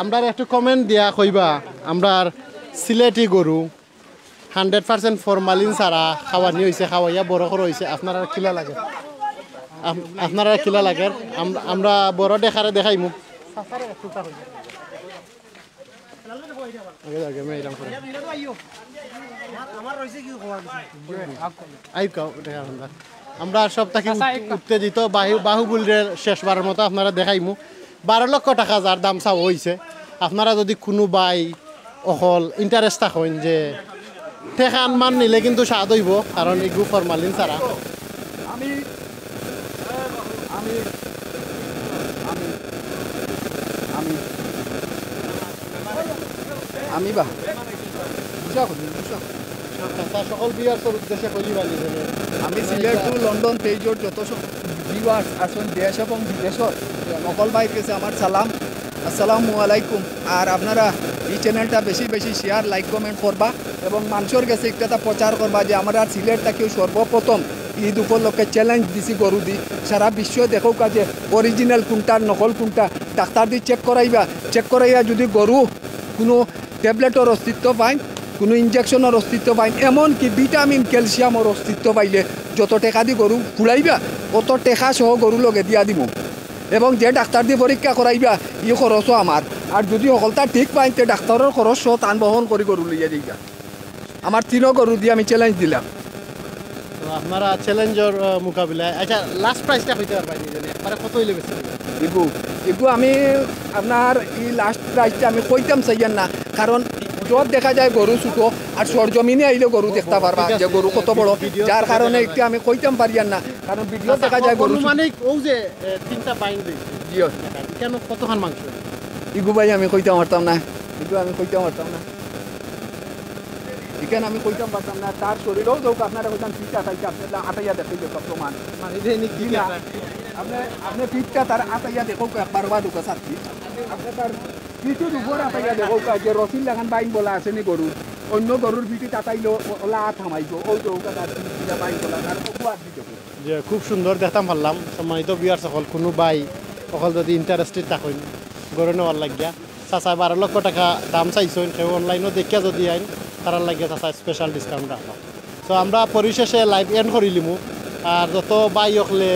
আমরা একটু comment দিয়া কইবা, আমরার সিলেটি গরু, হান্ড্রেড পার্সেন্ট ফরমালিন ছাড়া খাওয়ানি অইছে, খাওয়াইয়া বড় করা অইছে। আপনারার কিলা লাগে? আপ-, আপনারার কিলা লাগে? আম-, আমরা বড় ডেকারে দেখাইমু। আগে যাও, আমি এরকম করে। আই কাও, দেখা আমরা। আমরা সব থাকি উত-, উত্তেজিত। বাহু-, বাহুবলীরে শেষবারের মতো আপনারারে দেখাইমু। বারো লক্ষ টাকা যার দাম চাওয়া অইছে। আপনারা যদি কুনু ভাই অকল ইন্টারেস্ট থাকইন যে টেকা আনমান নিলে কিন্তু স্বাদ অইবো, কারণ ইগু ফরমালিন ছাড়া। আমি, আমি, আমি, আমি, আমি বা, বুঝা করি, বুঝা করি। আচ্ছা, সকল ভিউয়ার্সের উদ্দেশ্যে কইলি বালি। আমি সিলেট টু লন্ডন পেজর যত সব ভিউয়ার্স আছইন দেশ এবং বিদেশর, সকল ভাইর গেছে আমার সালাম, আসসালামু আলাইকুম। আর আপনারা এই চ্যানেলটা বেশি বেশি শেয়ার, লাইক, কমেন্ট করবা এবং মানষর গেছে একটা তা প্রচার করবা যে আমরা সিলেট থাকিও সর্বপ্রথম ঈদ উপলক্ষে চ্যালেঞ্জ দিছি গরু দি। সারা বিশ্ব দেখউক্কা যে অরিজিনাল কুনটা, নকল কুনটা। ডাক্তার দি চেক করাইবা, চেক করাইয়া যদি গরু কুনু ট্যাবলেটর অস্তিত্ব পাইন, কুনু ইনজেকশনর অস্তিত্ব পাইন, এমনকি ভিটামিন, ক্যালসিয়ামর অস্তিত্ব পাইলে যত টেকা দি গরু ফুড়াইবা, অত টেকা সহ গরু লগে দিয়া দিমু। এবং যে ডাক্তার দি পরীক্ষা করাইবা, ই খরচও আমার। আর যদি হকলতা ঠিক পাইন, তে ডাক্তারর খরচ সহ তান বহন করি গরু লইয়া যাইবা। আমার তিনো গরু দি আমি চ্যালেঞ্জ দিলাম। তো আপনারা চ্যালেঞ্জর, আহ, মোকাবিলায়, আচ্ছা, লাস্ট প্রাইসটা কইতা পারবা নি জানি? একবারে কত অইলে বেশি অইবো? ইগু, ইগু আমি আপনার ই লাস্ট প্রাইসটা আমি কইতাম চাইয়ার না, কারণ যত দেখা যায় গরু ছোট, আর সরজমিনে আইলে গরু দেখতা পারবা ঠিক আছে। যে গরু কত বড়, ভিডিও যার তো কারণে দেখা একটু যায়। আমি কইতাম পারিয়ার না, কারণ ভিডিও আচ্ছা, দেখা যায় গরু ছোট। আনুমানিক অউ যে, এ, তিনটা বাইন দিন। জি অয়। কেন কতখান মাংস? ইগু ভাই আমি কইতাম পারতাম না, ইগু আমি কইতাম পারতাম না। ইখান আমি কইতাম পারতাম না, তার শরীরেও যাউক, আপনারে কইতাম পিঠটা তাইতে আপনে আতাইয়া দেখইন যে প্রমাণ। মানে, এটা এনে কি জি না। দেখেন? আপনে, আপনে পিঠটা তার আতাইয়া দেখউক একবার বা দুকা সাথী। আপনে তার পিঠির উপর আতাইয়া দেখউক যে রশির লাখান বাইন বলা আছে নি গরুর। অন্য গরুর পিঠিত আতাইলে ও-, ওলা আত হামাইবো, অউ যাউক তার পিঠিত বাইন বলা, তার অগু আত দি দেখউক। জি, খুব সুন্দর দেখতাম পারলাম। সম্মানিত ভিউয়ার্স অকল, কুনু ভাই অকল যদি ইন্টারেস্টেড থাকইন গরু নেওয়ার লাগিয়া, চাচায় বারো লক্ষ টাকা দাম চাইছইন, কেউ অনলাইনও দেখিয়া যদি আইন, তারার লাগিয়া চাচায় স্পেশাল ডিসকাউন্ট রাখবা। তো আমরা পরিশেষে লাইভ এন্ড করিলিমু। আর যত ভাই অকলে